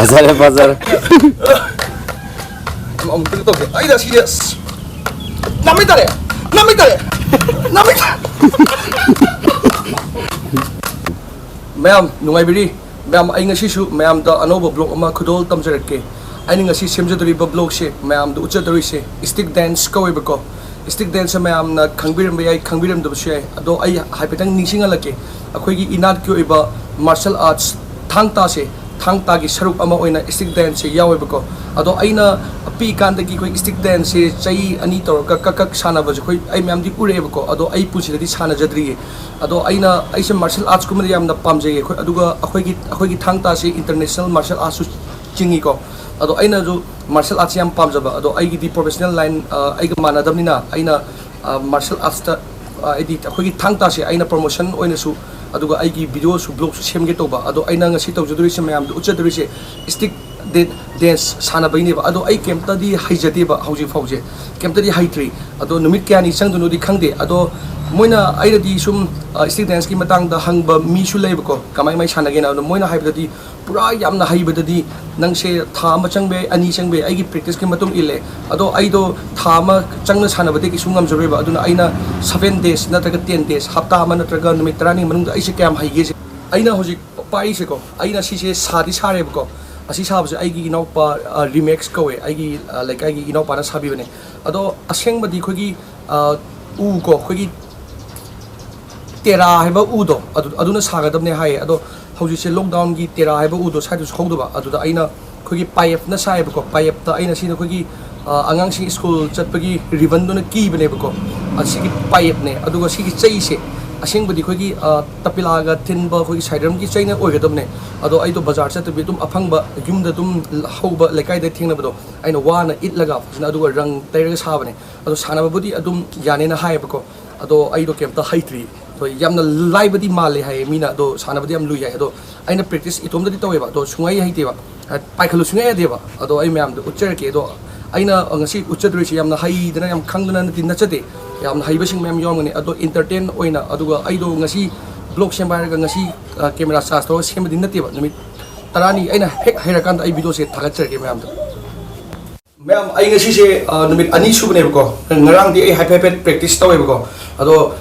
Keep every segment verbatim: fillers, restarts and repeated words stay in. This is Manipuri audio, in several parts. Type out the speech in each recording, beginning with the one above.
ꯐꯖꯔꯦ, ꯐꯖꯔꯦ꯫ ꯑꯃꯨꯛꯇ ꯇꯧꯁꯦ꯫ ꯑꯩꯅ ꯁꯤꯁꯦ ꯑꯁ, ꯅꯝꯃꯤ ꯇꯥꯔꯦ, ꯅꯝꯃꯤ ꯇꯥꯔꯦ, ꯅꯝꯃꯤ ꯇꯥꯔꯦ꯫ ꯃꯌꯥꯝ ꯅꯨꯡꯉꯥꯏꯕꯤꯔꯤ? ꯃꯌꯥꯝ, ꯑꯩ ꯉꯁꯤꯁꯨ ꯃꯌꯥꯝꯗ ꯑꯅꯧꯕ ꯕ꯭ꯂꯣꯛ ꯑꯃ ꯈꯨꯗꯣꯜ ꯇꯝꯖꯔꯛꯀꯦ꯫ ꯑꯩꯅ ꯉꯁꯤ ꯁꯦꯝꯖꯗꯣꯔꯤꯕ ꯕ꯭ꯂꯣꯛꯁꯦ, ꯃꯌꯥꯝꯗ ꯎꯠꯆꯗꯣꯔꯤꯁꯦ, ꯁ꯭ꯇꯤꯛ ꯗꯦꯟꯁ ꯀꯧꯋꯦꯕꯀꯣ꯫ ꯁ꯭ꯇꯤꯛ ꯗꯦꯟꯁꯁꯦ ꯃꯌꯥꯝꯅ ꯈꯪꯕꯤꯔꯝꯕ ꯌꯥꯏ, ꯈꯪꯕꯤꯔꯝꯗꯕꯁꯨ ꯌꯥꯏ꯫ ꯑꯗꯣ ꯑꯩ ꯍꯥꯏꯐꯦꯠꯇꯪ ꯅꯤꯡꯁꯤꯡꯍꯜꯂꯛꯀꯦ꯫ ꯑꯩꯈꯣꯏꯒꯤ ꯏꯅꯥꯠꯀꯤ ꯑꯣꯏꯕ ꯃꯥꯔꯁꯦꯜ ꯑꯥꯔꯠꯁ, ꯊꯥꯡ ꯇꯥꯁꯦ, ꯊꯥꯡ ꯇꯥꯒꯤ ꯁꯔꯨꯛ ꯑꯃ ꯑꯣꯏꯅ ꯁ꯭ꯇꯤꯛ ꯗꯦꯟꯁꯁꯦ ꯌꯥꯎꯋꯦꯕꯀꯣ꯫ ꯑꯗꯣ ꯑꯩꯅ ꯄꯤꯛꯏꯀꯥꯟꯗꯒꯤ ꯑꯩꯈꯣꯏ ꯁ꯭ꯇꯤꯛ ꯗꯦꯟꯁꯁꯦ ꯆꯍꯤ ꯑꯅꯤ ꯇꯧꯔꯒ ꯀꯛ ꯀꯛ ꯁꯥꯟꯅꯕꯁꯦ ꯑꯩꯈꯣꯏ, ꯑꯩ ꯃꯌꯥꯝꯗꯤ ꯎꯔꯛꯑꯦꯕꯀꯣ꯫ ꯑꯗꯣ ꯑꯩ ꯄꯨꯟꯁꯤꯗꯗꯤ ꯁꯥꯟꯅꯖꯗ꯭ꯔꯤꯌꯦ꯫ ꯑꯗꯣ ꯑꯩꯅ, ꯑꯩꯁꯦ ꯃꯥꯔꯁꯦꯜ ꯑꯥꯔꯠꯁꯀꯨꯝꯕꯗ ꯌꯥꯝꯅ ꯄꯥꯝꯖꯩꯌꯦ꯫ ꯑꯩꯈꯣꯏ, ꯑꯗꯨꯒ ꯑꯩꯈꯣꯏꯒꯤ, ꯑꯩꯈꯣꯏꯒꯤ ꯊꯥꯡ ꯇꯥꯁꯦ ꯏꯟꯇꯔꯅꯦꯁꯅꯦꯜ ꯃꯥꯔꯁꯦꯜ ꯑꯥꯔꯠꯁꯨ ꯆꯤꯡꯉꯤꯀꯣ꯫ ꯑꯗꯣ ꯑꯩꯅꯁꯨ ꯃꯥꯔꯁꯦꯜ ꯑꯥꯔꯠꯁꯦ ꯌꯥꯝ ꯄꯥꯝꯖꯕ꯫ ꯑꯗꯣ ꯑꯩꯒꯤꯗꯤ ꯄ꯭ꯔꯣꯐꯦꯁꯅꯦꯜ ꯂꯥꯏꯟ, ꯑ, ꯑꯩꯒ ꯃꯥꯟꯅꯗꯕꯅꯤꯅ, ꯑꯩꯅ, ꯑ, ꯃꯥꯔꯁꯦꯜ ꯑꯥꯔꯠꯁꯇ, ꯑ, ꯍꯥꯏꯗꯤ ꯑꯩꯈꯣꯏꯒꯤ ꯊꯥꯡ ꯇꯥꯁꯦ ꯑꯩꯅ ꯄ꯭ꯔꯣꯃꯣꯁꯟ ꯑꯣꯏꯅꯁꯨ, ꯑꯗꯨꯒ ꯑꯩꯒꯤ ꯚꯤꯗꯤꯑꯣꯁꯨ, ꯕ꯭ꯂꯣꯒꯁꯨ ꯁꯦꯝꯒꯦ ꯇꯧꯕ꯫ ꯑꯗꯣ ꯑꯩꯅ ꯉꯁꯤ ꯇꯧꯖꯗꯣꯔꯤꯁꯦ, ꯃꯌꯥꯝꯗ ꯎꯠꯆꯗꯣꯔꯤꯁꯦ, ꯁ꯭ꯇꯤꯛ ꯗꯦ-, ꯗꯦꯟꯁ ꯁꯥꯟꯅꯕꯩꯅꯦꯕ꯫ ꯑꯗꯣ ꯑꯩ ꯀꯩꯝꯇꯗꯤ ꯍꯩꯖꯗꯦꯕ ꯍꯧꯖꯤꯛ ꯐꯥꯎꯁꯦ, ꯀꯩꯝꯇꯗꯤ ꯍꯩꯇ꯭ꯔꯤ꯫ ꯑꯗꯣ ꯅꯨꯃꯤꯠ ꯀꯌꯥꯅꯤ ꯆꯪꯗꯣꯏꯅꯣꯗꯤ ꯈꯪꯗꯦ꯫ ꯑꯗꯣ ꯃꯣꯏꯅ, ꯑꯩꯅꯗꯤ ꯁꯨꯝ, ꯑ, ꯁ꯭ꯇꯤꯛ ꯗꯦꯟꯁꯀꯤ ꯃꯇꯥꯡꯗ ꯍꯪꯕ ꯃꯤꯁꯨ ꯂꯩꯕꯀꯣ, ꯀꯃꯥꯏ ꯀꯃꯥꯏ ꯁꯥꯟꯅꯒꯦꯅ꯫ ꯑꯗꯣ ꯃꯣꯏꯅ ꯍꯥꯏꯕꯗꯗꯤ ꯄꯨꯔꯥ ꯌꯥꯝꯅ ꯍꯩꯕꯗꯗꯤ ꯅꯪꯁꯦ ꯊꯥ ꯑꯃ ꯆꯪꯕ ꯌꯥꯏ, ꯑꯅꯤ ꯆꯪꯕ ꯌꯥꯏ, ꯑꯩꯒꯤ ꯄ꯭ꯔꯦꯛꯇꯤꯁꯀꯤ ꯃꯇꯨꯡ ꯏꯜꯂꯦ꯫ ꯑꯗꯣ ꯑꯩꯗꯣ ꯊꯥ ꯑꯃ ꯆꯪꯅ ꯁꯥꯟꯅꯕꯗꯤ ꯀꯩꯁꯨ ꯉꯝꯖꯔꯣꯏꯕ꯫ ꯑꯗꯨꯅ ꯑꯩꯅ ꯁꯚꯦꯟ ꯗꯦꯖ ꯅꯠꯇ꯭ꯔꯒ ꯇꯦꯟ ꯗꯦꯖ, ꯍꯞꯇꯥ ꯑꯃ ꯅꯠꯇ꯭ꯔꯒ ꯅꯨꯃꯤꯠ ꯇꯔꯥꯅꯤ ꯃꯅꯨꯡꯗ ꯑꯩꯁꯦ ꯀꯌꯥꯝ ꯍꯩꯒꯦꯁꯦ꯫ ꯑꯩꯅ ꯍꯧꯖꯤꯛ ꯄꯥꯏꯔꯤꯁꯦꯀꯣ, ꯑꯩꯅ ꯁꯤꯁꯦ ꯁꯥꯗꯤ ꯁꯥꯔꯦꯕꯀꯣ꯫ ꯑꯁꯤ ꯁꯥꯕꯁꯦ ꯑꯩꯒꯤ ꯏꯅꯥꯎꯄꯥ, ꯑ, ꯔꯤꯃꯦꯛꯁ ꯀꯧꯋꯦ, ꯑꯩꯒꯤ, ꯑ, ꯂꯩꯀꯥꯏꯒꯤ ꯏꯅꯥꯎꯄꯥꯅ ꯁꯥꯕꯤꯕꯅꯦ꯫ ꯑꯗꯣ ꯑꯁꯦꯡꯕꯗꯤ ꯑꯩꯈꯣꯏꯒꯤ, ꯑ, ꯎ ꯀꯣ, ꯑꯩꯈꯣꯏꯒꯤ ꯇꯦꯔꯥ ꯍꯥꯏꯕ ꯎꯗꯣ, ꯑꯗꯨ, ꯑꯗꯨꯅ ꯁꯥꯒꯗꯕꯅꯦ ꯍꯥꯏꯌꯦ꯫ ꯑꯗꯣ ꯍꯧꯖꯤꯛꯁꯦ ꯂꯣꯛꯗꯥꯎꯟꯒꯤ ꯇꯦꯔꯥ ꯍꯥꯏꯕ ꯎꯗꯣ ꯁ꯭ꯋꯥꯏꯗꯁꯨ ꯍꯧꯗꯕ, ꯑꯗꯨꯗ ꯑꯩꯅ ꯑꯩꯈꯣꯏꯒꯤ ꯄꯥꯌꯦꯞꯅ ꯁꯥꯏꯌꯦꯕꯀꯣ꯫ ꯄꯥꯌꯦꯞꯇ ꯑꯩꯅ ꯁꯤꯗ ꯑꯩꯈꯣꯏꯒꯤ, ꯑ, ꯑꯉꯥꯡꯁꯤꯡ ꯁ꯭ꯀꯨꯜ ꯆꯠꯄꯒꯤ ꯔꯤꯕꯟꯗꯨꯅ ꯀꯤꯕꯅꯦꯕꯀꯣ꯫ ꯑꯁꯤꯒꯤ ꯄꯥꯌꯦꯞꯅꯦ꯫ ꯑꯗꯨꯒ ꯁꯤꯒꯤ ꯆꯩꯁꯦ ꯑꯁꯦꯡꯕꯗꯤ ꯑꯩꯈꯣꯏꯒꯤ, ꯑ, ꯇꯄꯤꯂꯥꯒ ꯊꯤꯟꯕ ꯑꯩꯈꯣꯏꯒꯤ ꯁꯥꯏꯗ꯭ꯔꯝꯒꯤ ꯆꯩꯅ ꯑꯣꯏꯒꯗꯕꯅꯦ꯫ ꯑꯗꯣ ꯑꯩꯗꯣ ꯕꯖꯥꯔ ꯆꯠꯇꯕꯤ ꯑꯗꯨꯝ ꯑꯐꯪꯕ ꯌꯨꯝꯗ ꯑꯗꯨꯝ ꯍꯧꯕ ꯂꯩꯀꯥꯏꯗ ꯊꯦꯡꯅꯕꯗꯣ ꯑꯩꯅ ꯋꯥꯅ ꯏꯠꯂꯒ ꯐꯖꯅ ꯑꯗꯨꯒ ꯔꯪ ꯇꯩꯔꯒ ꯁꯥꯕꯅꯦ꯫ ꯑꯗꯣ ꯁꯥꯟꯅꯕꯕꯨꯗꯤ ꯑꯗꯨꯝ ꯌꯥꯅꯦꯅ ꯍꯥꯏꯌꯦꯕꯀꯣ꯫ ꯑꯗꯣ ꯑꯩꯗꯣ ꯀꯩꯝꯇ ꯍꯩꯇ꯭ꯔꯤ꯫ ꯑꯗꯣ ꯌꯥꯝꯅ ꯂꯥꯏꯕꯗꯤ ꯃꯥꯜꯂꯦ ꯍꯥꯏꯌꯦ ꯃꯤꯅ, ꯑꯗꯣ ꯁꯥꯟꯅꯕꯗꯤ ꯌꯥꯝ ꯂꯨꯏ ꯍꯥꯏ꯫ ꯑꯗꯣ ꯑꯩꯅ ꯄ꯭ꯔꯦꯛꯇꯤꯁ ꯏꯇꯣꯝꯗꯗꯤ ꯇꯧꯋꯦꯕ, ꯑꯗꯣ ꯁꯨꯡꯍꯩ ꯍꯩꯇꯦꯕ꯫ ꯄꯥꯏꯈꯠꯂꯨ ꯁꯨꯡꯌꯥ ꯌꯥꯗꯦꯕ꯫ ꯑꯗꯣ ꯑꯩ ꯃꯌꯥꯝꯗ ꯎꯠꯆꯔꯛꯀꯦ꯫ ꯑꯗꯣ ꯑꯩꯅ ꯉꯁꯤ ꯎꯠꯆꯗꯣꯔꯤꯁꯦ ꯌꯥꯝꯅ ꯍꯩꯗꯅ, ꯌꯥꯝ ꯈꯪꯗꯅ ꯅꯠꯇꯦ, ꯅꯠꯆꯗꯦ꯫ ꯌꯥꯝꯅ ꯍꯩꯕꯁꯤꯡ ꯃꯌꯥꯝ ꯌꯥꯎꯔꯝꯒꯅꯤ꯫ ꯑꯗꯣ ꯏꯟꯇꯔꯇꯦꯟ ꯑꯣꯏꯅ, ꯑꯗꯨꯒ ꯑꯩꯗꯣ ꯉꯁꯤ ꯕ꯭ꯂꯣꯛ ꯁꯦꯝꯕ ꯍꯥꯏꯔꯒ ꯉꯁꯤ, ꯑ, ꯀꯦꯃꯦꯔꯥ ꯆꯥꯔꯖ ꯇꯧꯔꯒ ꯁꯦꯝꯕꯗꯤ ꯅꯠꯇꯦꯕ꯫ ꯅꯨꯃꯤꯠ ꯇꯔꯥꯅꯤ ꯑꯩꯅ ꯍꯦꯛ ꯍꯩꯔꯀꯥꯟꯗ ꯑꯩ ꯚꯤꯗꯤꯑꯣꯁꯦ ꯊꯥꯒꯠꯆꯔꯛꯀꯦ ꯃꯌꯥꯝꯗ꯫ ꯃꯌꯥꯝ, ꯑꯩ ꯉꯁꯤꯁꯦ, ꯑ, ꯅꯨꯃꯤꯠ ꯑꯅꯤ ꯁꯨꯕꯅꯦꯕꯀꯣ꯫ ꯉꯔꯥꯡꯗꯤ ꯑꯩ ꯍꯥꯏꯐꯦꯠ ꯍꯥꯏꯐꯦꯠ ꯄ꯭ꯔꯦꯛꯇꯤꯁ ꯇꯧꯋꯦꯕꯀꯣ꯫ ꯑꯗꯣ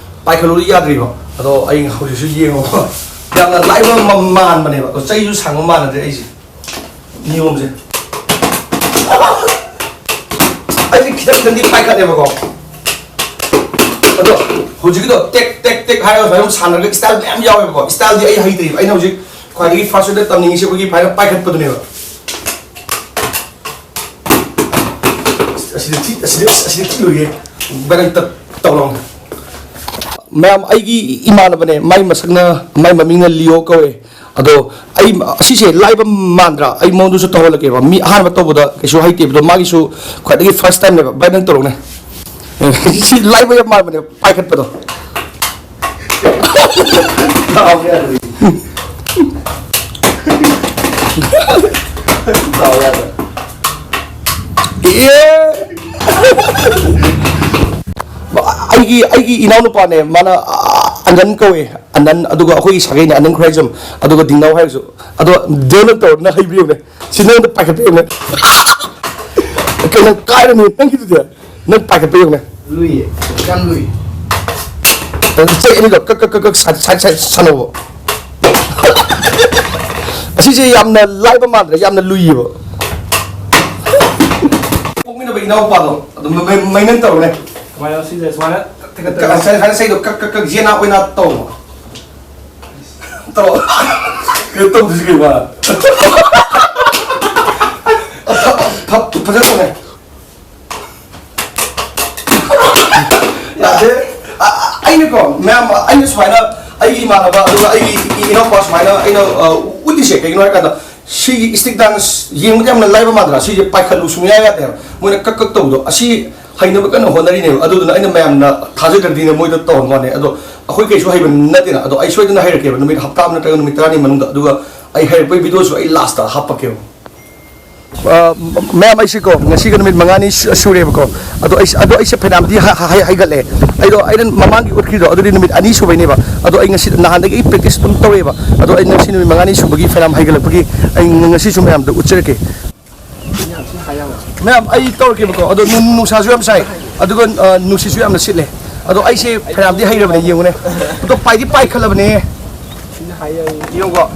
ꯄꯥꯏꯈꯠꯂꯨꯗꯤ ꯌꯥꯗ꯭ꯔꯤꯕ꯫ ꯑꯗꯣ ꯑꯩ ꯍꯧꯖꯤꯛꯁꯨ ꯌꯦꯡꯉꯣꯀꯣ꯫ ꯌꯥꯝꯅ ꯂꯥꯏꯕ ꯃ-, ꯃꯥꯟꯕꯅꯦꯕ꯫ ꯑꯗꯣ ꯆꯩꯁꯨ ꯁꯥꯡꯕ ꯃꯥꯟꯅꯗ꯭ꯔꯦ ꯑꯩꯁꯦ꯫ ꯅꯤꯌꯣꯝꯁꯦ꯫ ꯑꯩꯁꯦ ꯈꯤꯇꯪ ꯈꯤꯇꯪꯗꯤ ꯄꯥꯏꯈꯠꯂꯦꯕꯀꯣ꯫ ꯑꯗꯣ ꯍꯧꯖꯤꯛꯀꯤꯗꯣ ꯇꯦꯛ, ꯇꯦꯛ, ꯇꯦꯛ ꯍꯥꯏꯔꯒ ꯁꯨꯃꯥꯏꯅ ꯁꯥꯟꯅꯔꯒ ꯏꯁꯇꯥꯏꯜ ꯃꯌꯥꯝ ꯌꯥꯎꯋꯦꯕꯀꯣ꯫ ꯏꯁꯇꯥꯏꯜꯗꯤ ꯑꯩ ꯍꯩꯇ꯭ꯔꯤꯕ꯫ ꯑꯩꯅ ꯍꯧꯖꯤꯛ ꯈ꯭ꯋꯥꯏꯗꯒꯤ ꯐꯥꯔꯁ ꯑꯣꯏꯅ ꯇꯝꯅꯤꯡꯉꯤꯁꯦ ꯑꯩꯈꯣꯏꯒꯤ ꯐꯥꯏꯅꯦꯜ ꯄꯥꯏꯈꯠꯄꯗꯨꯅꯦꯕ꯫ ꯑꯁꯤꯗꯤ ꯊꯤ-, ꯑꯁꯤꯗꯤ, ꯑꯁꯤꯗꯤ ꯊꯤ ꯂꯨꯏꯌꯦ꯫ ꯚꯥꯏ, ꯅꯪ ꯇ-, ꯇꯧꯔꯣ꯫ ꯃꯌꯥꯝ, ꯑꯩꯒꯤ ꯏꯃꯥꯟꯅꯕꯅꯦ, ꯃꯥꯏ ꯃꯁꯛꯅ, ꯃꯥꯏ ꯃꯃꯤꯡꯅ ꯂꯤꯌꯣ ꯀꯧꯋꯦ꯫ ꯑꯗꯣ ꯑꯩ, ꯑꯁꯤꯁꯦ ꯂꯥꯏꯕ ꯃꯥꯟꯗ꯭ꯔꯥ? ꯑꯩ ꯃꯉꯣꯟꯗꯁꯨ ꯇꯧꯍꯜꯂꯛꯀꯦꯕ꯫ ꯃꯤ ꯑꯍꯥꯟꯕ ꯇꯧꯕꯗ ꯀꯩꯁꯨ ꯍꯩꯇꯦꯕ꯫ ꯑꯗꯣ ꯃꯥꯒꯤꯁꯨ ꯈ꯭ꯋꯥꯏꯗꯒꯤ ꯐꯥꯔꯁ ꯇꯥꯏꯝꯅꯦꯕ꯫ ꯚꯥꯏ, ꯅꯪ ꯇꯧꯔꯛꯎꯅꯦ꯫ ꯁꯤ ꯂꯥꯏꯕ ꯌꯥꯝ ꯃꯥꯟꯕꯅꯦ, ꯄꯥꯏꯈꯠꯄꯗꯣ꯫ ꯗꯥꯎ ꯌꯥꯗ꯭ꯔꯦ꯫ ꯗꯥꯎ ꯌꯥꯗ꯭ꯔꯦ꯫ ꯑꯦ! ꯑꯩꯒꯤ, ꯑꯩꯒꯤ ꯏꯅꯥꯎꯅꯨꯄꯥꯅꯦ, ꯃꯥꯅ, ꯑ, ꯑꯅꯟ ꯀꯧꯋꯦ, ꯑꯅꯟ, ꯑꯗꯨꯒ ꯑꯩꯈꯣꯏꯒꯤ ꯁꯥꯒꯩꯅꯦ, ꯑꯅꯟ ꯈꯨꯔꯥꯏꯖꯝ, ꯑꯗꯨꯒ ꯗꯤꯡꯅꯥꯎ ꯍꯥꯏꯔꯁꯨ꯫ ꯑꯗꯣ ꯗꯦꯜꯅ ꯇꯧꯔꯅ ꯍꯩꯕꯤꯌꯨꯅꯦ, ꯁꯤ ꯅꯉꯣꯟꯗ ꯄꯥꯏꯈꯠꯄꯤꯌꯨꯅꯦ꯫ ꯀꯩꯅꯣ ꯀꯥꯏꯔꯅꯤ ꯅꯪꯒꯤꯗꯨꯗꯤ? ꯅꯪ ꯄꯥꯏꯈꯠꯄ ꯌꯦꯡꯉꯨꯅꯦ꯫ ꯂꯨꯏꯌꯦ꯫ ꯌꯥꯝ ꯂꯨꯏ꯫ ꯑꯗꯨ ꯆꯩ ꯑꯅꯤꯗꯣ ꯀꯛ, ꯀꯛ, ꯀꯛ, ꯀꯛ, ꯁꯥꯏ-, ꯁꯥꯏ-, ꯁꯥꯏ-, ꯁꯥꯟꯅꯧꯕ꯫ ꯑꯁꯤꯁꯦ ꯌꯥꯝꯅ ꯂꯥꯏꯕ ꯃꯥꯟꯗ꯭ꯔꯦ, ꯌꯥꯝꯅ ꯂꯨꯏꯌꯦꯕ꯫ ꯄꯣꯛꯃꯤꯟꯅꯕ ꯏꯅꯥꯎꯄꯥꯗꯣ ꯑꯗꯨꯝ ꯃꯩ-, ꯃꯩ-, ꯃꯩꯅꯟ ꯇꯧꯔꯨꯅꯦ꯫ ꯁꯨꯃꯥꯏꯅ ꯁꯤꯁꯦ ꯁꯨꯃꯥꯏꯅ ꯊꯦꯡꯒꯠꯇꯣꯏꯅꯦ꯫ ꯉꯁꯥꯏ, ꯉꯁꯥꯏ ꯆꯩꯗꯣ ꯀꯛ, ꯀꯛ, ꯀꯛ, ꯌꯦꯅꯥ ꯑꯣꯏꯅ ꯇꯧꯕ꯫ ꯇꯧ-, ꯀꯩꯅꯣ ꯇꯧꯗꯣꯏꯁꯤ ꯀꯩꯅꯣ? ꯐ-, ꯐ-, ꯐꯖꯅ ꯇꯧꯅꯦ꯫ ꯌꯥꯗꯦ꯫ ꯑ-, ꯑ-, ꯑꯩꯅꯀꯣ, ꯃꯌꯥꯝ, ꯑꯩꯅ ꯁꯨꯃꯥꯏꯅ ꯑꯩꯒꯤ ꯏꯃꯥꯟꯅꯕ ꯑꯗꯨꯒ ꯑꯩꯒꯤ ꯏ-, ꯏꯅꯥꯎꯄꯥ ꯁꯨꯃꯥꯏꯅ ꯑꯩꯅ, ꯑ, ꯎꯠꯂꯤꯁꯦ ꯀꯩꯒꯤꯅꯣ ꯍꯥꯏꯀꯥꯟꯗ, ꯁꯤꯒꯤ ꯁ꯭ꯇꯤꯛ ꯗꯥꯟꯁ ꯌꯦꯡꯕꯗ ꯌꯥꯝꯅ ꯂꯥꯏꯕ ꯃꯥꯟꯗ꯭ꯔꯥ? ꯁꯤꯁꯦ ꯄꯥꯏꯈꯠꯂꯨ ꯁꯨꯡꯌꯥ ꯌꯥꯗꯦꯕ꯫ ꯃꯣꯏꯅ ꯀꯛ ꯀꯛ ꯇꯧꯕꯗꯣ, ꯑꯁꯤ ꯍꯩꯅꯕ ꯀꯟꯅ ꯍꯣꯠꯅꯔꯤꯅꯦꯕ꯫ ꯑꯗꯨꯗꯨꯅ ꯑꯩꯅ ꯃꯌꯥꯝꯅ ꯊꯥꯖꯗ꯭ꯔꯗꯤꯅ ꯃꯣꯏꯗ ꯇꯧꯍꯟꯕ ꯋꯥꯅꯦ꯫ ꯑꯗꯣ ꯑꯩꯈꯣꯏ ꯀꯩꯁꯨ ꯍꯩꯕ ꯅꯠꯇꯦꯅ꯫ ꯑꯗꯣ ꯑꯩ ꯁꯣꯏꯗꯅ ꯍꯩꯔꯛꯀꯦꯕ, ꯅꯨꯃꯤꯠ ꯍꯞꯇꯥ ꯑꯃ ꯅꯠꯇ꯭ꯔꯒ ꯅꯨꯃꯤꯠ ꯇꯔꯥꯅꯤ ꯃꯅꯨꯡꯗ꯫ ꯑꯗꯨꯒ ꯑꯩ ꯍꯩꯔꯛꯄꯒꯤ ꯚꯤꯗꯤꯑꯣꯁꯨ ꯑꯩ ꯂꯥꯁꯇ ꯍꯥꯞꯄꯛꯀꯦꯕ꯫ ꯑ, ꯃꯌꯥꯝ, ꯑꯩꯁꯦꯀꯣ, ꯉꯁꯤꯒ ꯅꯨꯃꯤꯠ ꯃꯉꯥꯅꯤ ꯁꯨ-, ꯁꯨꯔꯦꯕꯀꯣ꯫ ꯑꯗꯣ ꯑꯩꯁꯦ, ꯑꯗꯣ ꯑꯩꯁꯦ ꯐꯅꯌꯥꯝꯗꯤ ꯍ-, ꯍ-, ꯍꯩꯒꯠꯂꯦ꯫ ꯑꯩꯗꯣ ꯑꯩꯅ ꯃꯃꯥꯡꯒꯤ ꯎꯠꯈ꯭ꯔꯤꯗꯣ, ꯑꯗꯨꯗꯤ ꯅꯨꯃꯤꯠ ꯑꯅꯤ ꯁꯨꯕꯩꯅꯦꯕ꯫ ꯑꯗꯣ ꯑꯩ ꯉꯁꯤ ꯅꯍꯥꯟꯗꯒꯤ ꯑꯩ practice ꯑꯗꯨꯝ ꯇꯧꯔꯛꯑꯦꯕ꯫ ꯑꯗꯣ ꯑꯩ ꯉꯁꯤ ꯅꯨꯃꯤꯠ ꯃꯉꯥꯅꯤ ꯁꯨꯕꯒꯤ ꯐꯅꯌꯥꯝ ꯍꯩꯒꯠꯂꯛꯄꯒꯤ ꯑꯩ ꯉ-, ꯉꯁꯤꯁꯨ ꯃꯌꯥꯝꯗ ꯎꯠꯆꯔꯛꯀꯦ꯫ ꯃꯌꯥꯝ, ꯑꯩ ꯇꯧꯔꯛꯀꯦꯕꯀꯣ꯫ ꯑꯗꯣ ꯅꯨꯡ-, ꯅꯨꯡꯁꯥꯁꯨ ꯌꯥꯝ ꯁꯥꯏ, ꯑꯗꯨꯒ, ꯑ, ꯅꯨꯡꯁꯤꯠꯁꯨ ꯌꯥꯝꯅ ꯁꯤꯠꯂꯦ꯫ ꯑꯗꯣ ꯑꯩꯁꯦ ꯐꯅꯌꯥꯝꯗꯤ ꯍꯩꯔꯕꯅꯦ, ꯌꯦꯡꯉꯨꯅꯦ꯫ ꯑꯗꯣ ꯄꯥꯏꯗꯤ ꯄꯥꯏꯈꯠꯂꯕꯅꯦ꯫ ꯌꯦꯡꯉꯨꯀꯣ꯫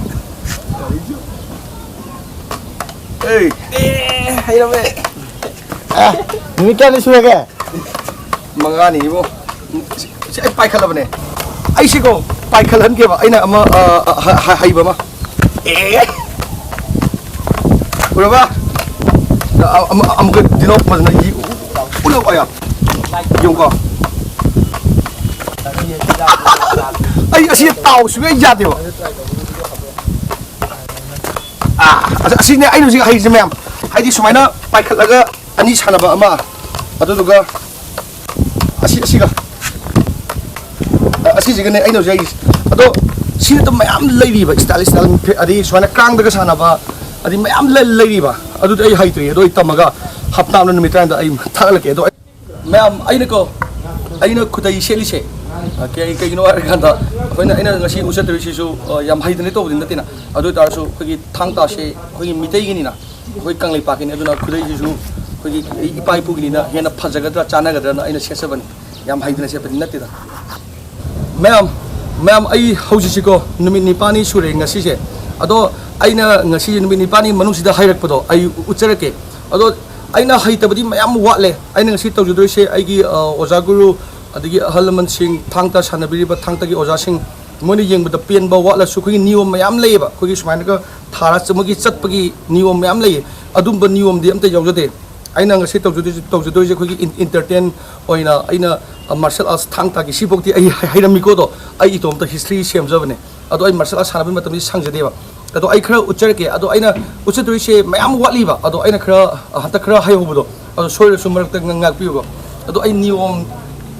ꯑꯦ, ꯍꯩꯔꯝꯃꯦ꯫ ꯑꯦ, ꯅꯨꯃꯤꯠ ꯀꯌꯥꯅꯤ ꯁꯨꯔꯒꯦ? ꯃꯉꯥꯅꯤ ꯏꯕꯣ꯫ ꯁꯤ, ꯁꯤ ꯑꯩ ꯄꯥꯏꯈꯠꯂꯕꯅꯦ꯫ ꯑꯩꯁꯤꯀꯣ, ꯄꯥꯏꯈꯠꯍꯟꯒꯦꯕ꯫ ꯑꯩꯅ ꯑꯃ, ꯑ, ꯑ, ꯍ-, ꯍ-, ꯍꯩꯕ ꯑꯃ꯫ ꯑꯦ! ꯎꯔꯕ? ꯑ, ꯑꯃ, ꯑꯃꯨꯛꯀ ꯗꯤꯅꯣ ꯐꯖꯅ ꯌꯦ-, ꯎꯠꯂꯣ, ꯑꯌꯥ꯫ ꯌꯦꯡꯉꯨꯀꯣ꯫ ꯑꯩ ꯑꯁꯤ ꯇꯥꯎ ꯁꯨꯡꯌꯥ ꯌꯥꯗꯦꯕ꯫ ꯑꯥ, ꯑꯁ-, ꯑꯁꯤꯅꯦ ꯑꯩꯅ ꯍꯧꯖꯤꯛ ꯍꯩꯔꯤꯁꯦ ꯃꯌꯥꯝ꯫ ꯍꯥꯏꯗꯤ ꯁꯨꯃꯥꯏꯅ ꯄꯥꯏꯈꯠꯂꯒ ꯑꯅꯤ ꯁꯥꯟꯅꯕ ꯑꯃ, ꯑꯗꯨꯗꯨꯒ ꯑꯁꯤ, ꯑꯁꯤꯒ, ꯑ-, ꯑꯁꯤꯁꯤꯒꯅꯦ ꯑꯩꯅ ꯍꯧꯖꯤꯛ ꯍꯩꯔꯤꯁꯦ꯫ ꯑꯗꯣ ꯁꯤ ꯅꯠꯇꯕ ꯃꯌꯥꯝ ꯂꯩꯔꯤꯕ, style, style, ꯑꯗꯒꯤ ꯁꯨꯃꯥꯏꯅ ꯀꯥꯡꯗꯒ ꯁꯥꯟꯅꯕ, ꯑꯗꯩ ꯃꯌꯥꯝ ꯂꯩ-, ꯂꯩꯔꯤꯕ꯫ ꯑꯗꯨꯗꯤ ꯑꯩ ꯍꯩꯇ꯭ꯔꯤ꯫ ꯑꯗꯣ ꯑꯩ ꯇꯝꯃꯒ ꯍꯞꯇꯥ ꯑꯃꯗ ꯅꯨꯃꯤꯠ ꯇꯔꯥꯅꯤꯗ ꯑꯩ ꯊꯥꯒꯠꯂꯛꯀꯦ꯫ ꯑꯗꯣ ꯑꯩ ꯃꯌꯥꯝ, ꯑꯩꯅꯀꯣ, ꯑꯩꯅ ꯈꯨꯗꯩ ꯁꯦꯠꯂꯤꯁꯦ, ꯑ, ꯀꯩ-, ꯀꯩꯒꯤꯅꯣ ꯍꯥꯏꯔꯀꯥꯟꯗ, ꯑꯩꯈꯣꯏꯅ, ꯑꯩꯅ ꯉꯁꯤ ꯎꯠꯆꯗꯣꯏꯁꯤꯁꯨ, ꯑ, ꯌꯥꯝ ꯍꯩꯗꯅ ꯇꯧꯕꯗꯤ ꯅꯠꯇꯦꯅ꯫ ꯑꯗꯨ ꯑꯣꯏ ꯇꯥꯔꯁꯨ ꯑꯩꯈꯣꯏꯒꯤ ꯊꯥꯡ ꯇꯥꯁꯦ ꯑꯩꯈꯣꯏꯒꯤ ꯃꯤꯇꯩꯒꯤꯅꯤꯅ, ꯑꯩꯈꯣꯏ ꯀꯪꯂꯩꯄꯥꯛꯀꯤꯅꯤ꯫ ꯑꯗꯨꯅ ꯈꯨꯗꯩꯁꯤꯁꯨ ꯑꯩꯈꯣꯏꯒꯤ ꯏꯄꯥ ꯏꯄꯨꯒꯤꯅꯤꯅ ꯍꯦꯟꯅ ꯐꯖꯒꯗ꯭ꯔꯥ, ꯆꯥꯟꯅꯒꯗ꯭ꯔꯅ ꯑꯩꯅ ꯁꯦꯠꯆꯕꯅꯤ꯫ ꯌꯥꯝ ꯍꯩꯗꯅ ꯁꯦꯠꯄꯗꯤ ꯅꯠꯇꯦꯗ꯫ ꯃꯌꯥꯝ, ꯃꯌꯥꯝ, ꯑꯩ ꯍꯧꯖꯤꯛꯁꯤꯀꯣ, ꯅꯨꯃꯤꯠ ꯅꯤꯄꯥꯜꯅꯤ ꯁꯨꯔꯦ ꯉꯁꯤꯁꯦ꯫ ꯑꯗꯣ ꯑꯩꯅ ꯉꯁꯤ ꯅꯨꯃꯤꯠ ꯅꯤꯄꯥꯜꯅꯤ ꯃꯅꯨꯡꯁꯤꯗ ꯍꯩꯔꯛꯄꯗꯣ ꯑꯩ ꯎꯠꯆꯔꯛꯀꯦ꯫ ꯑꯗꯣ ꯑꯩꯅ ꯍꯩꯇꯕꯗꯤ ꯃꯌꯥꯝ ꯋꯥꯠꯂꯦ꯫ ꯑꯩꯅ ꯉꯁꯤ ꯇꯧꯖꯗꯣꯏꯁꯦ ꯑꯩꯒꯤ, ꯑ, ꯑꯣꯖꯥ ꯒꯨꯔꯨ, ꯑꯗꯒꯤ ꯑꯍꯜ ꯂꯃꯟꯁꯤꯡ, ꯊꯥꯡ ꯇꯥ ꯁꯥꯟꯅꯕꯤꯔꯤꯕ ꯊꯥꯡ ꯇꯥꯒꯤ ꯑꯣꯖꯥꯁꯤꯡ, ꯃꯣꯏꯅ ꯌꯦꯡꯕꯗ ꯄꯦꯟꯕ ꯋꯥꯠꯂꯁꯨ ꯑꯩꯈꯣꯏꯒꯤ ꯅꯤꯌꯣꯝ ꯃꯌꯥꯝ ꯂꯩꯌꯦꯕ꯫ ꯑꯩꯈꯣꯏꯒꯤ ꯁꯨꯃꯥꯏꯅꯒ ꯊꯥꯔ ꯆ-, ꯃꯣꯏꯒꯤ ꯆꯠꯄꯒꯤ ꯅꯤꯌꯣꯝ ꯃꯌꯥꯝ ꯂꯩꯌꯦ꯫ ꯑꯗꯨꯝꯕ ꯅꯤꯌꯣꯝꯗꯤ ꯑꯝꯇ ꯌꯥꯎꯖꯗꯦ꯫ ꯑꯩꯅ ꯉꯁꯤ ꯇꯧꯖꯗꯣꯏꯁꯦ, ꯇꯧꯖꯗꯣꯏꯁꯦ ꯑꯩꯈꯣꯏꯒꯤ ꯏꯟ-, entertain ꯑꯣꯏꯅ ꯑꯩꯅ, ꯑ, martial arts ꯊꯥꯡ ꯇꯥꯒꯤ ꯁꯤꯐꯥꯎꯗꯤ ꯑꯩ ꯍꯩ-, ꯍꯩꯔꯝꯃꯤꯀꯣ꯫ ꯑꯗꯣ ꯑꯩ ꯏꯇꯣꯝꯇ history ꯁꯦꯝꯖꯕꯅꯦ꯫ ꯑꯗꯣ ꯑꯩ martial arts ꯁꯥꯟꯅꯕꯒꯤ ꯃꯇꯝꯗꯤ ꯁꯪꯖꯗꯦꯕ꯫ ꯑꯗꯣ ꯑꯩ ꯈꯔ ꯎꯠꯆꯔꯛꯀꯦ꯫ ꯑꯗꯣ ꯑꯩꯅ ꯎꯠꯆꯗꯣꯏꯁꯦ ꯃꯌꯥꯝ ꯋꯥꯠꯂꯤꯕ꯫ ꯑꯗꯣ ꯑꯩꯅ ꯈꯔ, ꯑ, ꯍꯟꯗꯛ ꯈꯔ ꯍꯩꯍꯧꯕꯗꯣ, ꯑꯗꯣ ꯁꯣꯏꯔꯁꯨ ꯃꯔꯛꯇ ꯉ-, ꯉꯥꯛꯄꯤꯌꯨꯀꯣ꯫ ꯑꯗꯣ ꯑꯩ ꯅꯤꯌꯣꯝ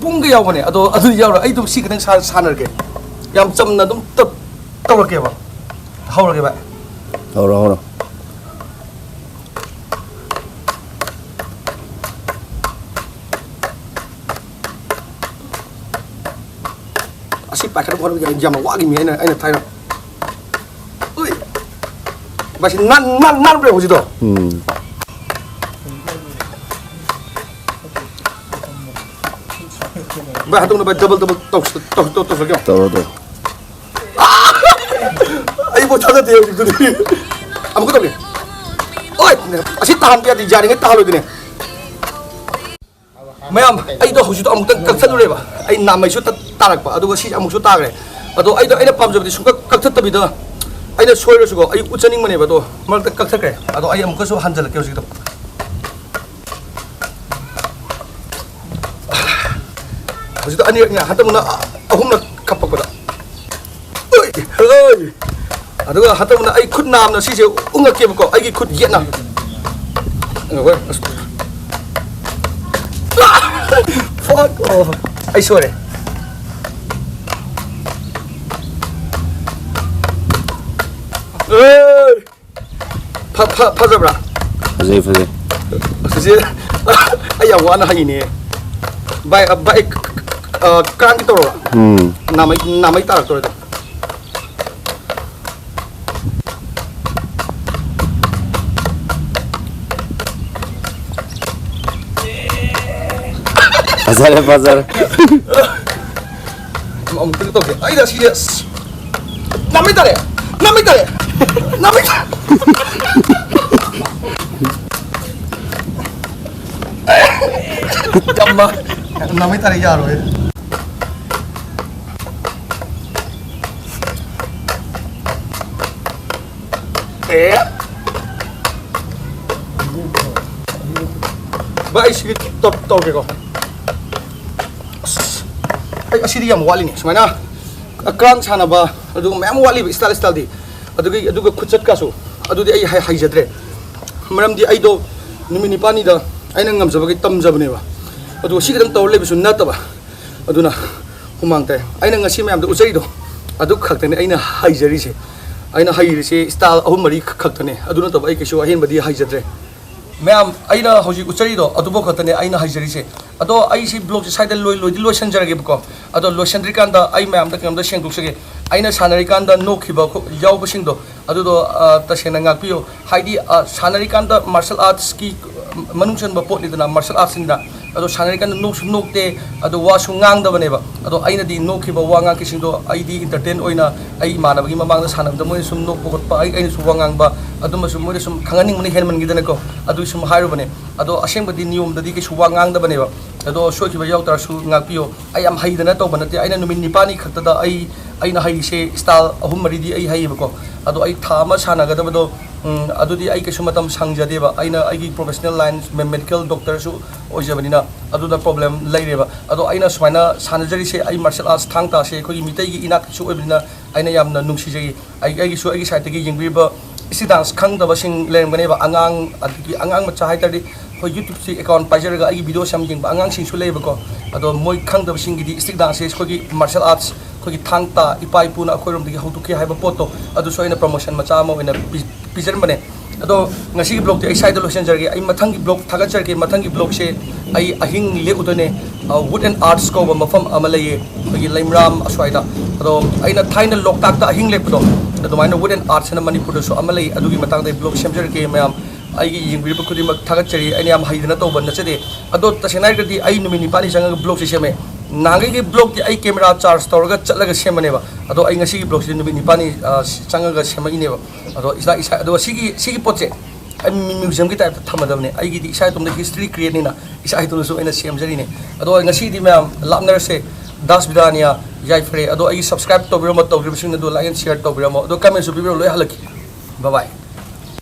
ꯄꯨꯡꯒ ꯌꯥꯎꯕꯅꯦ꯫ ꯑꯗꯣ ꯑꯗꯨ ꯌꯥꯎꯔꯣꯏ꯫ ꯑꯩ ꯑꯗꯨꯝ ꯁꯤ ꯈꯤꯇꯪ ꯁꯥ-, ꯁꯥꯟꯅꯔꯒꯦ꯫ ꯌꯥꯝ ꯆꯝꯅ ꯑꯗꯨꯝ ꯇꯞ-, ꯇꯧꯔꯛꯀꯦꯕ꯫ ꯍꯧꯔꯣ, ꯍꯧꯔꯣ꯫ ꯁꯤ ꯄꯥꯏꯈꯠꯅꯕ ꯍꯣꯠꯅꯕꯗ ꯑꯩ ꯌꯥꯝꯅ ꯋꯥꯈꯤꯕꯅꯤ꯫ ꯑꯩꯅ ꯑꯩꯅ ꯊꯥꯏꯅ꯫ ꯎꯏ꯫ ꯚꯥꯏ, ꯁꯤ ꯅꯥꯟ ꯅꯥꯟ ꯅꯥꯟꯕ꯭ꯔꯥ ꯍꯧꯖꯤꯛꯇꯣ? ꯎꯝ꯫ ꯚꯥꯏ, ꯍꯟꯗꯛꯅ ꯚꯥꯏ ꯗꯕꯜ ꯗꯕꯜ ꯇꯧꯁ ꯇꯧ ꯇꯧ ꯇꯧꯁꯜꯂꯛꯀꯦ꯫ ꯇꯧꯔꯣ, ꯇꯧꯔꯣ꯫ ꯑꯩꯕꯨ ꯊꯥꯖꯗꯦ ꯍꯧꯖꯤꯛꯇꯨꯗꯤ꯫ ꯑꯃꯨꯛꯀ ꯇꯧꯒꯦ꯫ ꯑꯣꯏ! ꯑꯁꯤ ꯇꯥꯍꯟꯕ ꯌꯥꯗꯦ, ꯌꯥꯔꯤꯉꯩ ꯇꯥꯍꯜꯂꯣꯏꯗꯣꯏꯅꯦ꯫ ꯃꯌꯥꯝ, ꯑꯩꯗꯣ ꯍꯧꯖꯤꯛꯇꯣ ꯑꯃꯨꯛꯇꯪ ꯀꯛꯊꯠꯂꯨꯔꯦꯕ꯫ ꯑꯩ ꯅꯥꯃꯩꯁꯨ ꯇ-, ꯇꯥꯔꯛꯄ, ꯑꯗꯨꯒ ꯁꯤ ꯑꯃꯨꯛꯁꯨ ꯇꯥꯈ꯭ꯔꯦ꯫ ꯑꯗꯣ ꯑꯩꯗꯣ ꯑꯩꯅ ꯄꯥꯝꯖꯕꯗꯤ ꯁꯨꯡꯀꯛ ꯀꯛꯊꯠꯇꯕꯤꯗ, ꯑꯩꯅ ꯁꯣꯏꯔꯁꯨꯀꯣ, ꯑꯩ ꯎꯠꯆꯅꯤꯡꯕꯅꯦꯕ, ꯑꯗꯣ ꯃꯔꯛꯇ ꯀꯛꯊꯠꯈ꯭ꯔꯦ꯫ ꯑꯗꯣ ꯑꯩ ꯑꯃꯨꯛꯀꯁꯨ ꯍꯟꯖꯜꯂꯛꯀꯦ ꯍꯧꯖꯤꯛꯀꯤꯗꯣ꯫ ꯍꯧꯖꯤꯛꯇ ꯑꯅꯤꯔꯛꯅꯦ, ꯍꯟꯗꯛ ꯑꯃꯅ ꯑꯍꯨꯝꯂꯛ ꯀꯞꯄꯛꯄꯗ꯫ ꯎꯏ, ꯍꯣꯏ꯫ ꯑꯗꯨꯒ ꯍꯟꯗꯛ ꯑꯃꯅ ꯑꯩ ꯈꯨꯠ ꯅꯥꯝꯅ ꯁꯤꯁꯦ ꯎꯪꯉꯛꯀꯦꯕꯀꯣ, ꯑꯩꯒꯤ ꯈꯨꯠ ꯌꯦꯠꯅ꯫ ꯍꯣꯏ, ꯑꯁ꯫ Fuck off꯫ ꯑꯩ ꯁꯣꯏꯔꯦ꯫ ꯑꯦ! ꯐ-, ꯐ-, ꯐꯖꯕ꯭ꯔꯥ? ꯐꯖꯩ, ꯐꯖꯩ꯫ ꯆꯤꯆꯦ, ꯑꯩ ꯌꯥꯝ ꯋꯥꯅ ꯍꯩꯅꯦ꯫ ꯚꯥꯏ, ꯑ, ꯚꯥꯏ, ꯑ, ꯀꯔꯥꯡꯒꯤ ꯇꯧꯔꯕ? ꯎꯝ꯫ ꯅꯥꯃꯩ, ꯅꯥꯃꯩ ꯇꯥꯔꯛꯇꯣꯔꯦ ꯑꯗꯣ꯫ ꯐꯖꯔꯦ, ꯐꯖꯔꯦ꯫ ꯑꯃꯨꯛꯇꯪ ꯇꯧꯁꯦ꯫ ꯑꯩꯅ ꯁꯤꯁꯦ, ꯑꯁ, ꯅꯥꯃꯩ ꯇꯥꯔꯦ! ꯅꯥꯃꯩ ꯇꯥꯔꯦ! ꯅꯥꯃꯩ ꯇꯥꯔꯦ! ꯌꯥꯝꯃ-, ꯅꯥꯃꯩ ꯇꯥꯔꯦ, ꯌꯥꯔꯣꯏ꯫ ꯑꯦ꯫ ꯚꯥꯏ, ꯑꯩ ꯁꯤꯒꯤ ꯇꯧ-, ꯇꯧꯔꯒꯦꯀꯣ꯫ ꯑꯁ, ꯑꯩ ꯑꯁꯤꯗꯤ ꯌꯥꯝ ꯋꯥꯠꯂꯤꯅꯦ꯫ ꯁꯨꯃꯥꯏꯅ ꯀ꯭ꯔꯥꯡ ꯁꯥꯟꯅꯕ, ꯑꯗꯨꯒ ꯃꯌꯥꯝ ꯋꯥꯠꯂꯤꯕ style, styleꯗꯤ꯫ ꯑꯗꯨꯒꯤ, ꯑꯗꯨꯒ ꯈꯨꯠꯆꯠꯀꯁꯨ, ꯑꯗꯨꯗꯤ ꯑꯩ ꯍꯩ-, ꯍꯩꯖꯗ꯭ꯔꯦ꯫ ꯃꯔꯝꯗꯤ ꯑꯩꯗꯣ ꯅꯨꯃꯤꯠ ꯅꯤꯄꯥꯜꯅꯤꯗ ꯑꯩꯅ ꯉꯝꯖꯕꯒꯤ ꯇꯝꯖꯕꯅꯦꯕ꯫ ꯑꯗꯨꯒ ꯁꯤ ꯈꯛꯇꯪ ꯇꯧꯔ ꯂꯩꯕꯁꯨ ꯅꯠꯇꯕ꯫ ꯑꯗꯨꯅ ꯍꯨꯃꯥꯡ ꯇꯥꯏ꯫ ꯑꯩꯅ ꯉꯁꯤ ꯃꯌꯥꯝꯗ ꯎꯠꯆꯔꯤꯗꯣ, ꯑꯗꯨ ꯈꯛꯇꯅꯤ ꯑꯩꯅ ꯍꯩꯖꯔꯤꯁꯦ꯫ ꯑꯩꯅ ꯍꯩꯔꯤꯁꯦ style ꯑꯍꯨꯝ ꯃꯔꯤ ꯈꯛꯇꯅꯦ꯫ ꯑꯗꯨ ꯅꯠꯇꯕ ꯑꯩ ꯀꯩꯁꯨ ꯑꯍꯦꯟꯕꯗꯤ ꯍꯩꯖꯗ꯭ꯔꯦ꯫ ꯃꯌꯥꯝ, ꯑꯩꯅ ꯍꯧꯖꯤꯛ ꯎꯠꯆꯔꯤꯗꯣ ꯑꯗꯨꯐꯥꯎ ꯈꯛꯇꯅꯦ ꯑꯩꯅ ꯍꯩꯖꯔꯤꯁꯦ꯫ ꯑꯗꯣ ꯑꯩ ꯁꯤ ꯕ꯭ꯂꯣꯒꯁꯦ ꯁ꯭ꯋꯥꯏꯗ ꯂꯣꯏ ꯂꯣꯏꯗꯤ ꯂꯣꯏꯁꯤꯟꯖꯔꯒꯦꯕꯀꯣ꯫ ꯑꯗꯣ ꯂꯣꯏꯁꯤꯟꯗ꯭ꯔꯤꯀꯥꯟꯗ ꯑꯩ ꯃꯌꯥꯝꯗ ꯀꯩꯅꯣꯝꯇ ꯁꯦꯡꯗꯣꯛꯆꯒꯦ꯫ ꯑꯩꯅ ꯁꯥꯟꯅꯔꯤꯀꯥꯟꯗ ꯅꯣꯛꯈꯤꯕ ꯈꯣ- ꯌꯥꯎꯕꯁꯤꯡꯗꯣ ꯑꯗꯨꯗꯣ, ꯑ, ꯇꯁꯦꯡꯅ ꯉꯥꯛꯄꯤꯌꯨ꯫ ꯍꯥꯏꯗꯤ, ꯑ, ꯁꯥꯟꯅꯔꯤꯀꯥꯟꯗ ꯃꯥꯔꯁꯦꯜ ꯑꯥꯔꯠꯁꯀꯤ ꯃꯅꯨꯡ ꯆꯟꯕ ꯄꯣꯠꯅꯤꯗꯅ ꯃꯥꯔꯁꯦꯜ ꯑꯥꯔꯠꯁꯤꯅ꯫ ꯑꯗꯣ ꯁꯥꯟꯅꯔꯤꯀꯥꯟꯗ ꯅꯣꯛꯁꯨ ꯅꯣꯛꯇꯦ, ꯑꯗꯣ ꯋꯥꯁꯨ ꯉꯥꯡꯗꯕꯅꯦꯕ꯫ ꯑꯗꯣ ꯑꯩꯅꯗꯤ ꯅꯣꯛꯈꯤꯕ ꯋꯥ ꯉꯥꯡꯈꯤꯁꯤꯡꯗꯣ ꯑꯩꯗꯤ ꯏꯟꯇꯔꯇꯦꯟ ꯑꯣꯏꯅ ꯑꯩ ꯏꯃꯥꯟꯅꯕꯒꯤ ꯃꯃꯥꯡꯗ ꯁꯥꯟꯅꯕꯗ ꯃꯣꯏꯅ ꯁꯨꯝ ꯅꯣꯛꯄ ꯈꯣꯠꯄ, ꯑꯩ, ꯑꯩꯅꯁꯨ ꯋꯥ ꯉꯥꯡꯕ, ꯑꯗꯨꯝꯕꯁꯨ ꯃꯣꯏꯅ ꯁꯨꯝ ꯈꯪꯍꯟꯅꯤꯡꯕꯅ ꯍꯦꯟꯃꯟꯈꯤꯗꯅꯀꯣ, ꯑꯗꯨꯒꯤ ꯁꯨꯝ ꯍꯥꯏꯔꯨꯕꯅꯦ꯫ ꯑꯗꯣ ꯑꯁꯦꯡꯕꯗꯤ ꯅꯤꯌꯣꯝꯗꯗꯤ ꯀꯩꯁꯨ ꯋꯥ ꯉꯥꯡꯗꯕꯅꯦꯕ꯫ ꯑꯗꯣ ꯁꯣꯏꯈꯤꯕ ꯌꯥꯎ ꯇꯥꯔꯁꯨ ꯉꯥꯛꯄꯤꯌꯣ꯫ ꯑꯩ ꯌꯥꯝ ꯍꯩꯗꯅ ꯇꯧꯕ ꯅꯠꯇꯦ꯫ ꯑꯩꯅ ꯅꯨꯃꯤꯠ ꯅꯤꯄꯥꯜꯅꯤ ꯈꯛꯇꯗ ꯑꯩ, ꯑꯩꯅ ꯍꯩꯔꯤꯁꯦ ꯁ꯭ꯇꯥꯏꯜ ꯑꯍꯨꯝ ꯃꯔꯤꯗꯤ ꯑꯩ ꯍꯩꯌꯦꯕꯀꯣ꯫ ꯑꯗꯣ ꯑꯩ ꯊꯥ ꯑꯃ ꯁꯥꯟꯅꯒꯗꯕꯗꯣ, ꯎꯝ, ꯑꯗꯨꯗꯤ ꯑꯩ ꯀꯩꯁꯨ ꯃꯇꯝ ꯁꯪꯖꯗꯦꯕ꯫ ꯑꯩꯅ ꯑꯩꯒꯤ ꯄ꯭ꯔꯣꯐꯦꯁꯅꯦꯜ ꯂꯥꯏꯟ, ꯃꯦ-, ꯃꯦꯗꯤꯀꯦꯜ ꯗꯣꯛꯇꯔꯁꯨ ꯑꯣꯏꯖꯕꯅꯤꯅ ꯑꯗꯨꯗ ꯄ꯭ꯔꯣꯕ꯭ꯂꯦꯝ ꯂꯩꯔꯦꯕ꯫ ꯑꯗꯣ ꯑꯩꯅ ꯁꯨꯃꯥꯏꯅ ꯁꯥꯟꯅꯖꯔꯤꯁꯦ, ꯑꯩ ꯃꯥꯔꯁꯦꯜ ꯑꯥꯔꯠꯁ ꯊꯥꯡ ꯇꯥꯁꯦ ꯑꯩꯈꯣꯏꯒꯤ ꯃꯤꯇꯩꯒꯤ ꯏꯅꯥꯠꯁꯨ ꯑꯣꯏꯕꯅꯤꯅ ꯑꯩꯅ ꯌꯥꯝꯅ ꯅꯨꯡꯁꯤꯖꯩ꯫ ꯑꯩ, ꯑꯩꯒꯤꯁꯨ ꯑꯩꯒꯤ ꯁꯥꯏꯠꯇꯒꯤ ꯌꯦꯡꯕꯤꯔꯤꯕ ꯏꯁꯇꯤꯛ ꯗꯥꯟꯁ ꯈꯪꯗꯕꯁꯤꯡ ꯂꯩꯔꯝꯒꯅꯦꯕ, ꯑꯉꯥꯡ, ꯑꯗꯒꯤ ꯑꯉꯥꯡ ꯃꯆꯥ ꯍꯥꯏ ꯇꯥꯔꯗꯤ ꯑꯩꯈꯣꯏ ꯌꯨꯇ꯭ꯌꯨꯕꯁꯤ ꯑꯦꯀꯥꯎꯟ ꯄꯥꯏꯖꯔꯒ ꯑꯩꯒꯤ ꯚꯤꯗꯤꯑꯣꯁꯤ ꯌꯥꯝ ꯌꯦꯡꯕ ꯑꯉꯥꯡꯁꯤꯡꯁꯨ ꯂꯩꯌꯦꯕꯀꯣ꯫ ꯑꯗꯣ ꯃꯣꯏ ꯈꯪꯗꯕꯁꯤꯡꯒꯤꯗꯤ ꯏꯁꯇꯤꯛ ꯗꯥꯟꯁꯁꯦ ꯑꯩꯈꯣꯏꯒꯤ ꯃꯥꯔꯁꯦꯜ ꯑꯥꯔꯠꯁ, ꯑꯩꯈꯣꯏꯒꯤ ꯊꯥꯡ ꯇꯥ ꯏꯄꯥ ꯏꯄꯨꯅ ꯑꯩꯈꯣꯏꯔꯣꯝꯗꯒꯤ ꯍꯧꯗꯣꯛꯈꯤ ꯍꯥꯏꯕ ꯄꯣꯠꯇꯣ, ꯑꯗꯨꯁꯨ ꯑꯩꯅ ꯄ꯭ꯔꯃꯣꯁꯟ ꯃꯆꯥ ꯑꯃ ꯑꯣꯏꯅ ꯄꯤ-, ꯄꯤꯖꯔꯝꯕꯅꯦ꯫ ꯑꯗꯣ ꯉꯁꯤꯒꯤ ꯕ꯭ꯂꯣꯒꯇꯤ ꯑꯩ ꯁ꯭ꯋꯥꯏꯗ ꯂꯣꯏꯁꯤꯟꯖꯔꯒꯦ꯫ ꯑꯩ ꯃꯊꯪꯒꯤ ꯕ꯭ꯂꯣꯒ ꯊꯥꯒꯠꯆꯔꯛꯀꯦ꯫ ꯃꯊꯪꯒꯤ ꯕ꯭ꯂꯣꯒꯁꯦ ꯑꯩ ꯑꯍꯤꯡ ꯂꯦꯛꯎꯗꯣꯏꯅꯦ꯫ ꯋꯨꯗ ꯑꯦꯟ ꯑꯥꯔꯠꯁ ꯀꯧꯕ ꯃꯐꯝ ꯑꯃ ꯂꯩꯌꯦ ꯑꯩꯈꯣꯏꯒꯤ ꯂꯩꯃꯔꯥꯝ ꯑꯁ꯭ꯋꯥꯏꯗ꯫ ꯑꯗꯣ ꯑꯩꯅ ꯊꯥꯏꯅ ꯂꯣꯛꯇꯥꯛꯇ ꯑꯍꯤꯡ ꯂꯦꯛꯄꯗꯣ, ꯑꯗꯨꯃꯥꯏꯅ ꯋꯨꯗ ꯑꯦꯟ ꯑꯥꯔꯠꯁ ꯍꯥꯏꯅ ꯃꯅꯤꯄꯨꯔꯗꯁꯨ ꯑꯃ ꯂꯩ꯫ ꯑꯗꯨꯒꯤ ꯃꯇꯥꯡꯗ ꯑꯩ ꯕ꯭ꯂꯣꯒ ꯁꯦꯝꯖꯔꯛꯀꯦ ꯃꯌꯥꯝ꯫ ꯑꯩꯒꯤ ꯌꯦꯡꯕꯤꯔꯤꯕ ꯈꯨꯗꯤꯡꯃꯛ ꯊꯥꯒꯠꯆꯔꯤ꯫ ꯑꯩꯅ ꯌꯥꯝ ꯍꯩꯗꯅ ꯇꯧꯕ ꯅꯠꯆꯗꯦ꯫ ꯑꯗꯣ ꯇꯁꯦꯡꯅ ꯍꯥꯏꯔꯒꯗꯤ ꯑꯩ ꯅꯨꯃꯤꯠ ꯅꯤꯄꯥꯜꯅꯤ ꯆꯪꯉꯒ ꯕ꯭ꯂꯣꯒꯁꯦ ꯁꯦꯝꯃꯦ꯫ ꯅꯍꯥꯟꯈꯩꯒꯤ ꯕ꯭ꯂꯣꯒꯇꯤ ꯑꯩ ꯀꯦꯃꯦꯔꯥ ꯆꯥꯔꯖ ꯇꯧꯔꯒ ꯆꯠꯂꯒ ꯁꯦꯝꯕꯅꯦꯕ꯫ ꯑꯗꯣ ꯑꯩ ꯉꯁꯤꯒꯤ ꯕ꯭ꯂꯣꯒꯁꯤꯗꯤ ꯅꯨꯃꯤꯠ ꯅꯤꯄꯥꯜꯅꯤ, ꯑ, ꯆꯪꯉꯒ ꯁꯦꯝꯃꯛꯏꯅꯦꯕ꯫ ꯑꯗꯣ ꯏꯁꯥ, ꯏꯁꯥ, ꯑꯗꯣ ꯁꯤꯒꯤ, ꯁꯤꯒꯤ ꯄꯣꯠꯁꯦ ꯑꯩ ꯃ꯭ꯌꯨ-, ꯃ꯭ꯌꯨꯖꯤꯌꯝꯒꯤ ꯇꯥꯏꯞꯇ ꯊꯝꯃꯗꯕꯅꯦ꯫ ꯑꯩꯒꯤꯗꯤ ꯏꯁꯥ ꯏꯇꯣꯝꯇ ꯍꯤꯁꯇ꯭ꯔꯤ ꯀ꯭ꯔꯤꯌꯦꯠꯅꯤꯅ ꯏꯁꯥ ꯏꯇꯣꯝꯇꯁꯨ ꯑꯩꯅ ꯁꯦꯝꯖꯔꯤꯅꯦ꯫ ꯑꯗꯣ ꯉꯁꯤꯗꯤ ꯃꯌꯥꯝ ꯂꯥꯞꯅꯔꯁꯦ꯫ ꯗꯥꯁ ꯕꯤꯗꯥꯅꯤꯌꯥ, ꯌꯥꯏꯐꯔꯦ꯫ ꯑꯗꯣ ꯑꯩꯒꯤ ꯁꯕꯁꯀ꯭ꯔꯥꯏꯕ ꯇꯧꯕꯤꯔꯝꯃꯣ, ꯇꯧꯗ꯭ꯔꯤꯕꯁꯤꯡ ꯑꯗꯨ ꯂꯥꯏꯛ ꯑꯦꯟ ꯁꯤꯌꯔ ꯇꯧꯕꯤꯔꯝꯃꯣ꯫ ꯑꯗꯣ ꯀꯃꯦꯟꯁꯨ ꯄꯤꯕꯤꯔꯣ, ꯂꯣꯏ ꯍꯜꯂꯛꯀꯦ꯫ ꯕꯥꯏ ꯕꯥꯏ꯫